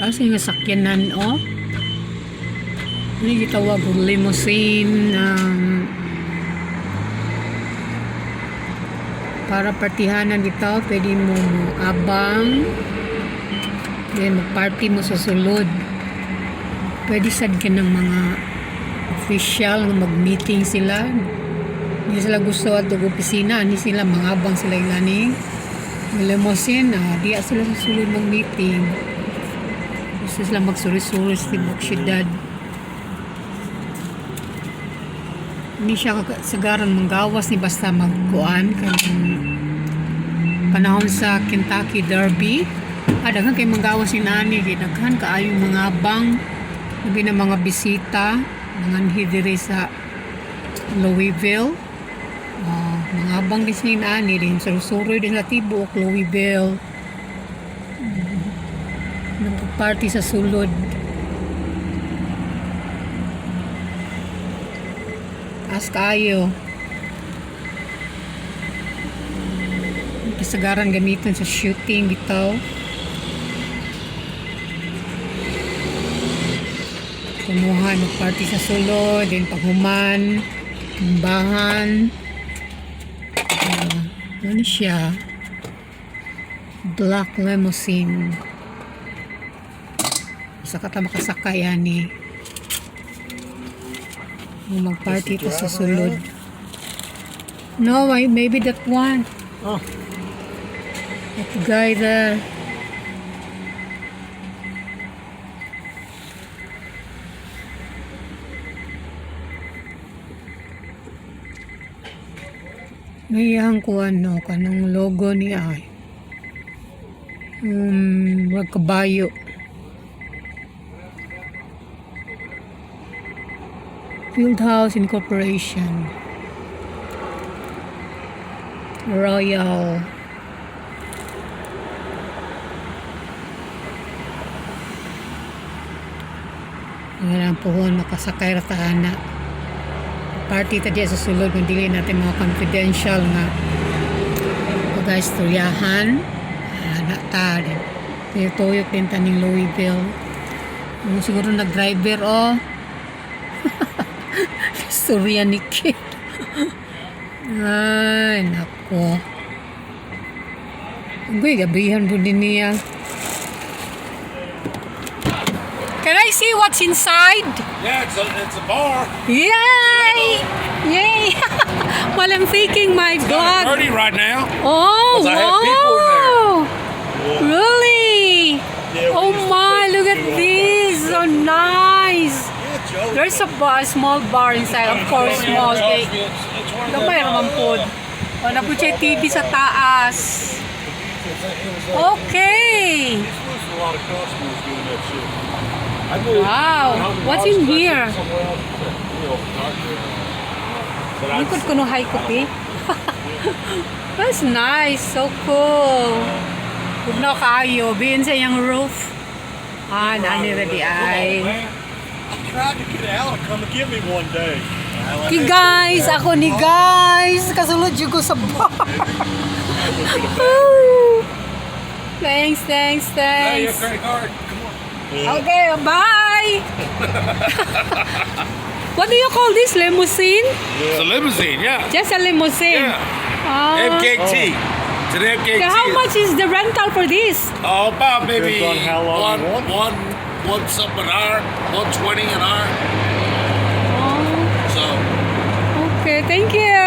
Taas yung sakyanan, oh. Ano yung gitawag og limousine para partihanan dito, pwede mo abang, then mag-party mo sa sulod. Pwede sad ka ng mga official nga mag-meeting sila. Hindi sila gusto at og opisina, ani sila mangabang sila ilaning limousine, diya sila sa sulod mag-meeting. Gusto sila magsuri-suri sa tibok syudad. Hindi siya sagaran manggawas ni basta magkuan kanang panahon sa Kentucky Derby. Daghan kay manggawas ni nani kay daghan kaayong mga bang labi na mga bisita manganhi diri sa Louisville. Mga bang din sila nani din suroy din sa tibuok Louisville. Nagparty sa sulod. Taas kaayo. Kasagaran gamiton sa shooting bitaw. Kumuha mag-party sa sulod, then paghuman, tumbahan. Ano siya? Black limousine. Sa kata makasakay ani. Mag-party ta sa sulod. No, maybe that one. Oh. That guy there. May iyang kuan no, kanang logo niya ay. Wag kabayo. Fieldhouse Incorporation. Royal. Wala ang puhon, makasakay ra ta ana. Party ta diya sa sulod kung dili natin mga confidential nga mga istoryahan. Ana ta din. Tuyok din taning Louisville. Yung siguro nag-driver, oh. Istorya ni Kid. Ay, nako. Uy, gabihan po din niya. Can I see what's inside? Yeah, it's a bar. Yay! Yay! While I'm faking my vlog. Party right now. Oh, 'Cause I had people in there. wow! Really? Yeah, we Oh used to my, take look at two off. this. So nice. Yeah, Joe. There's a bar, small bar inside. Of course, small. Kay, gamay raman po. O, na po siya TV sa taas. Okay. A lot of customers doing that shit. Wow. What's in here? Likod ko no high kopi. That's nice. So cool. Huwag na kaayo. Biin sa iyang roof. Nani ready ay. I tried to get Al to come and get me one day. Okay guys, ako ni guys. Kasulod yun ko sa bar. Thanks, thanks, Hey, your thanks. credit card. Come on. Okay, bye. What do you call this? Limousine? It's a limousine, yeah. Just a limousine. Yeah. Ah. MKT. It's an MKT. Okay, how much is the rental for this? Oh, about maybe Depends on how long one, you want. one something an hour, 120 an hour. Oh, So okay, thank you.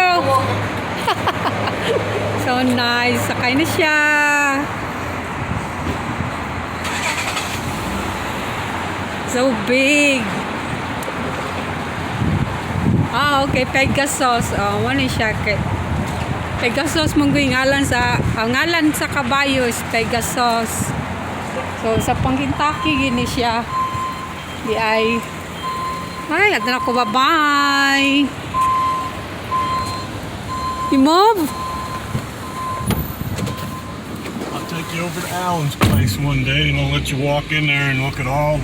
So nice. Sakay na siya. So big. Okay. Pegasus. Oh, ano siya? Kay Pegasus mong ngalan sa ang ngalan sa kabayo is Pegasus. So sa pang Kentucky gini siya. Di ay. Ay, at na ko, bye-bye. You move? I'll take you over to Alan's place one day and I'll let you walk in there and look at all